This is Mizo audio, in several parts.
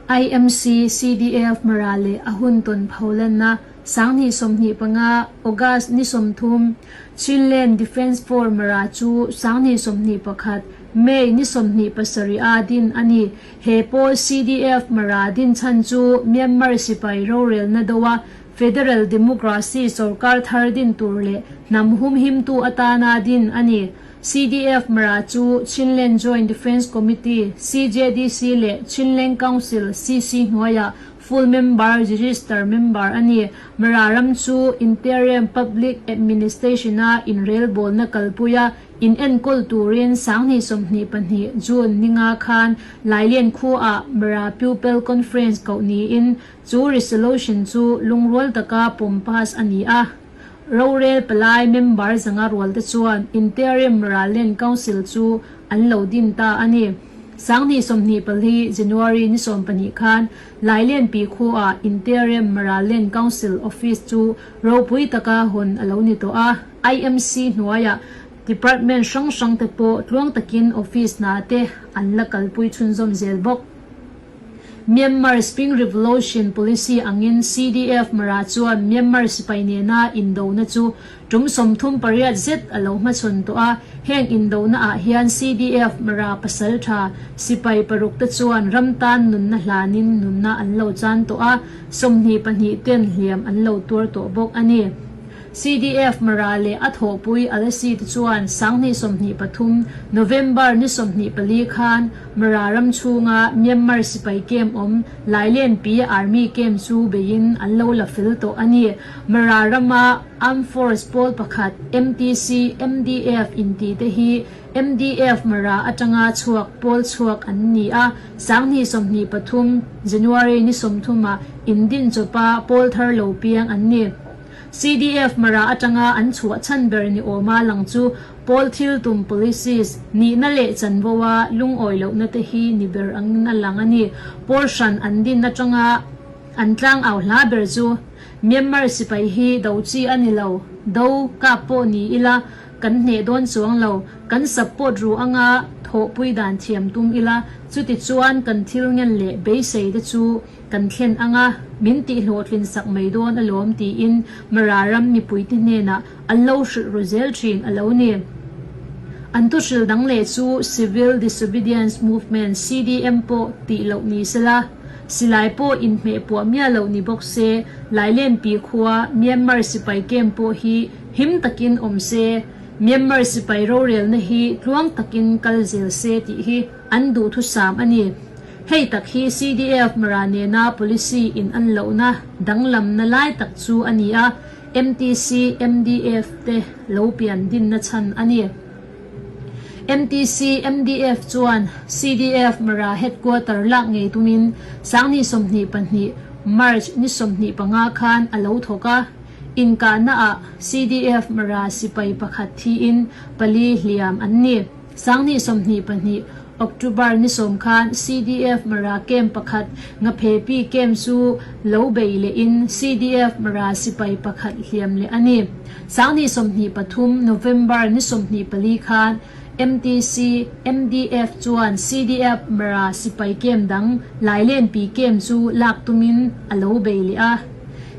IMC, CDF, Mara leh a hun tawn pholanna 2025 August ni 30, Chinland Defence Force Mara chu 2021 May ni 27 a din a ni. He pawl CDF Mara din chhan chu Myanmar sipai rorelna doa Federal Democracy sorkar thar din tur leh hnam humhimtu atana din a ni. CDF Mara chu Chinland Joint Defence Committee, CJDC, leh Chinland Council, CC, hnuaiah full member, register member, a ni. Mara ram chu Interim Public Administration-a inrelbawlna kalpuia inenkawl turin 2022 June ninga khan Lailen khuaah Mara Pupil Conference koh niin chu resolution chu lungrual taka pawm pass a ni a. Rorel palai member zanga rualte chuan Interim Maraland Council chu an lo din ta a ni. 2024 January ni 12 khan Lailen pi khuaah Interim Maraland Council Office chu ropui taka hawn a lo ni tawh a. IMC hnuaiah Department hrang hrangte pawh tluang takin office hna te an la kalpui chhunzawm zel bawk. Myanmar Spring Revolution Policy angin CDF Mara chuan Myanmar sipai nena indona chu tum 38 zet a lo hmachhawn tawh a, heng indona ah hian CDF Mara pasal tha sipai paruk te chuan ram tan nunna hlanin nunna an lo chan tawh a, 22 ten hliam an lo tuar tawh bawk a ni. CDF Mara leh a thawhpui Alesi te chuan 2023 November ni 24 khan Mara ram chhunga Myanmar sipai camp awm Lailen pi Army camp chu beiin an lo la fel tawh a ni. Mara rama Armed Force pawl pakhat MTC, MDF inti te hi MDF Mara atanga chhuak pawl chhuak an ni a, 2023 January ni 30 ah indin chawpa pawl thar lo piang an ni. CDF Mara atanga an chhuah chhan ber ni awma lang chu pawl thil tum policies nihna leh chanvo a lungawi lohna te hi ni ber angin a lang a ni. Pawl hran an din atanga an tlang au hla ber chu Myanmar sipai hi do chi a ni lo, do kap pawh ni ila kan hneh dawn chuang lo, kan support ru anga thawhpui dan thiam tum ila chuti chuan kan thil ngen leh beisei te chu kan thlen anga min tihhlawhtlin sak mai dawn alawm tiin Mara ram mipuite hnenah an lo hrilh ru zel thin a lo ni. An thuhrilh dang leh chu Civil Disobedience Movement, CDM, pawh tih loh ni sela, silai pawh inhmeh puah miah loh ni bawk se, Lailen pi khua Myanmar sipai camp pawh hi him takin awm se, Myanmar sipai rorelna hi tluang takin kal zel se tih hi an duhthusam a ni. Hei tak hi CDF Mara nena policy in an lohna danglamna lai tak chu a ni a, MTC, MDF te lo pian dinna chhan a ni. MTC, MDF chuan CDF Mara headquarter lak ngei tumin 2022 March ni 25 khan a lo thawk a, inkahna ah CDF Mara sipai pakhat thiin pali hliam an ni. 2022 October ni 10 khan CDF Mara camp pakhat Ngaphepi camp chu lo bei lehin CDF Mara sipai pakhat hliam leh a ni. 2023 November ni 24 khan MTC, MDF chuan CDF Mara sipai camp dang Lailenpi camp chu lak tumin a lo bei leh a.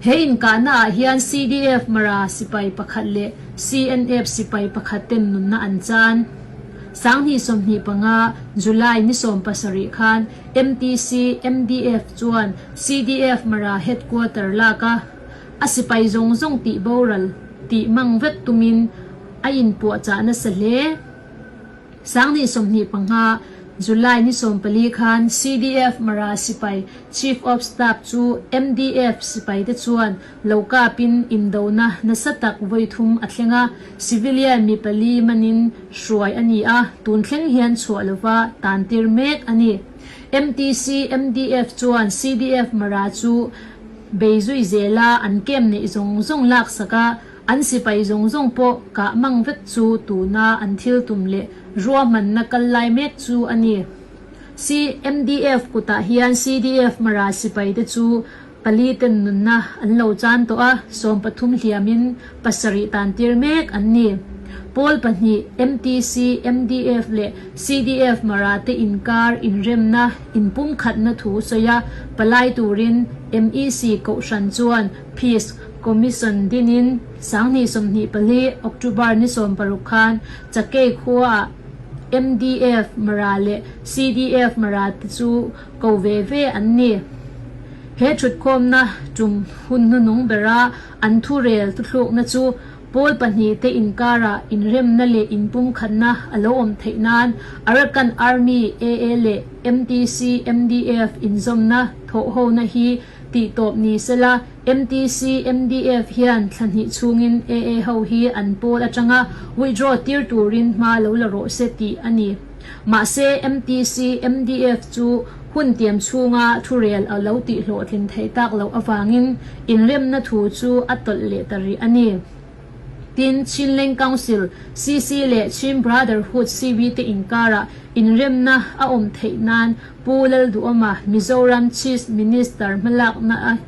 He inkahna ah hian CDF Mara sipai pakhat leh CNF sipai pakhat ten nunna an chan. 2025 July ni 17 khan MTC, MDF chuan CDF Mara headquarter lak a, a sipai zawng zawng tih boral tih mang vek tumin a inpuahchah nasa hle. 2025 July ni 14 khan CDF Mara sipai Chief of Staff chu MDF sipai te chuan lo kapin indona nasa tak vawi thum a thleng a, civilian mi pali manin hruai a ni a, tun thleng hian chhuah lova tantir mek a ni. MTC, MDF chuan CDF Mara chu bei zui zela an camp neih zawng zawng laksak a, an sipai zawng zawng pawh kah mang vek chu tuna an thil tum leh ruahmanna kal lai mek chu a ni. CMDF kutah hian CDF Mara sipai te chu pali ten nunna an lo chan tawh a, 13 hliamin pasarih tantir mek an ni. Pawl pahnih, MTC, MDF leh CDF Mara te inkar inremna, inpumkhatna thu sawi a, palai turin MEC Kohhran chuan Peace Commission dinin 2024 October ni 16 khan Chakei khuaah MDF Mara leh CDF Mara te chu ko ve ve an ni. He thutkhawmna tum hun hnuhnung bera an thurel thuthlukna chu Pawl pahnihte inkarah inremna leh inpumkhatna a lo awm theih nan Arakan Army, AA, leh MTC, MDF, inzawmna thawhhona hi tihtawp ni sela, MTC, MDF, hian thla hnih chhungin AA ho hi an pawl atanga withdraw tir turin hma lo la rawh se tih a ni. Mahse, MTC, MDF, chu hun tiam chhunga thurel a lo tihhlawhtlin theih tak loh avangin inremna thu chu a tawlh leh ta rih a ni. Tin, Chinleng Council, CC, leh Chin Brotherhood, CB, te inkarah inremna a awm theih nan Pu Lalduhawma, Mizoram Chief Minister hmalakna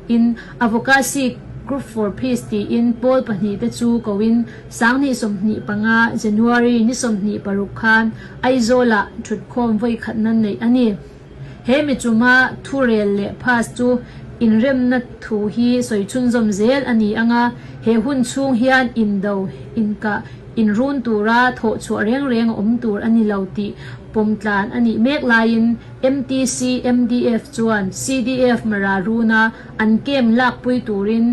in Advocacy Group for Peace tiin pawl pahnihte chu koin 2025 January ni 26 khan Aizawlah thutkhawm vawikhatna neih a ni. He mi chuma thurel leh pass chu inremna thu hi sawi chhunzawm zel a ni ang a, he hun chhung hian indo, inkah, inrun tura thawhchhuah reng reng a awm tur a ni lo tih pawmtlan a nih mek laiin MTC MDF chuan CDF Mara runa an camp lakpui turin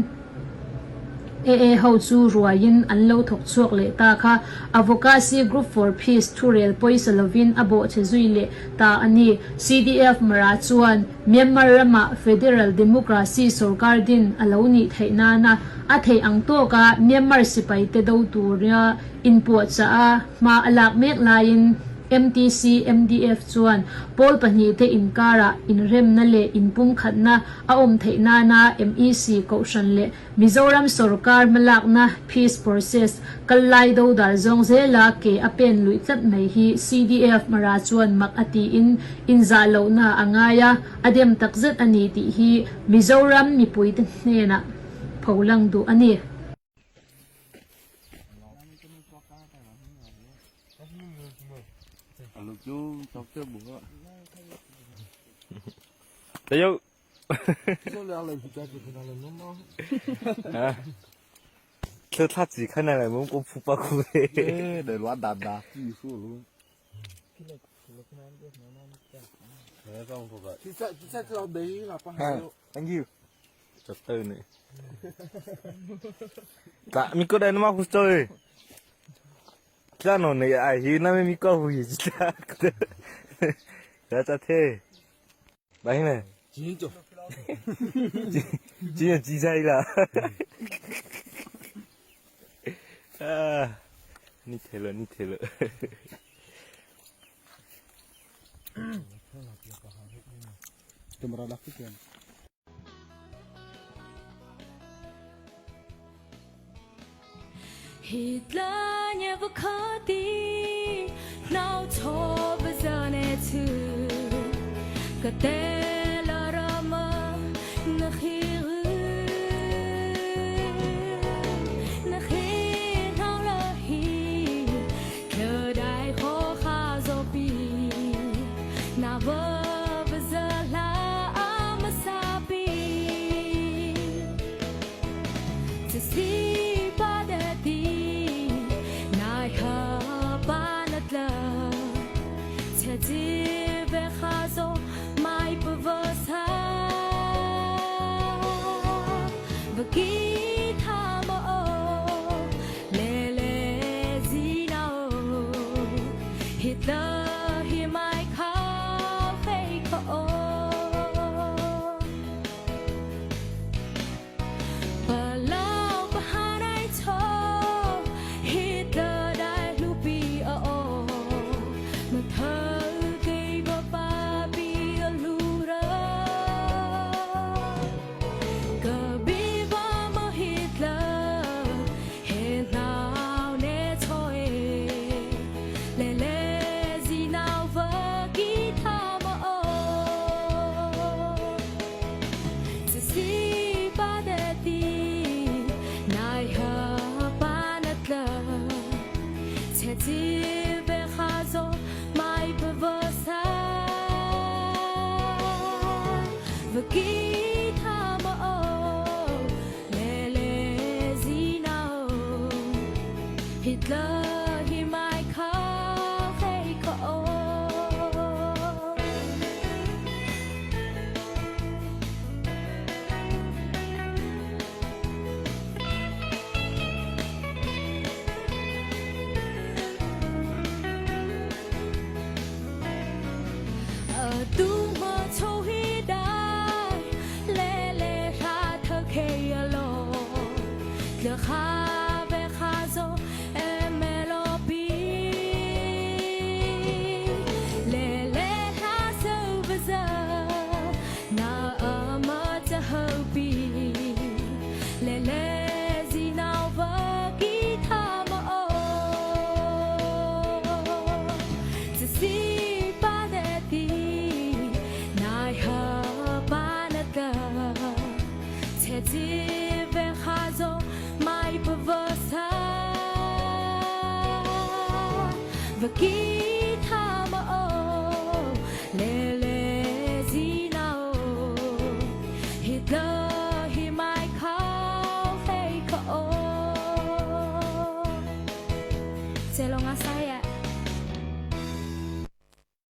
AA ho chu ruaiin an lo thawk chhuak leh ta kha Advocacy Group for Peace thurel pawisa lovin a bawhchhe zui leh ta a ni. CDF Mara chuan Myanmar ramah Federal Democracy sorkar din a lo nih theih nana a theih ang tawka Myanmar sipaite do tura inpuahchah a hma a lak mek laiin MTC, MDF chuan pawl pahnihte inkarah inremna leh inpumkhatna a awm theih nana MEC Kohhran leh Mizoram sawrkar hmalakna Peace Process kal lai dodal zawng zela ke a pen luih tlat mai hi CDF Mara chuan mak a tiin inzah lohna a ngai a, a dem takzet a ni tih hi Mizoram mipuite hnenah pholang duh a ni. 这他自己看来了，我们不包哭的。得乱打打，技术路。 Thank you. Từ này. Dạ, mi có đây nó mắc hút chơi. Cha nó này ai hi nó mi có hút gì cha. Dạ cha thế. Đấy này. Chín chục. Chín là chín giây là. À, ni thế rồi, ni thế rồi. Vaki.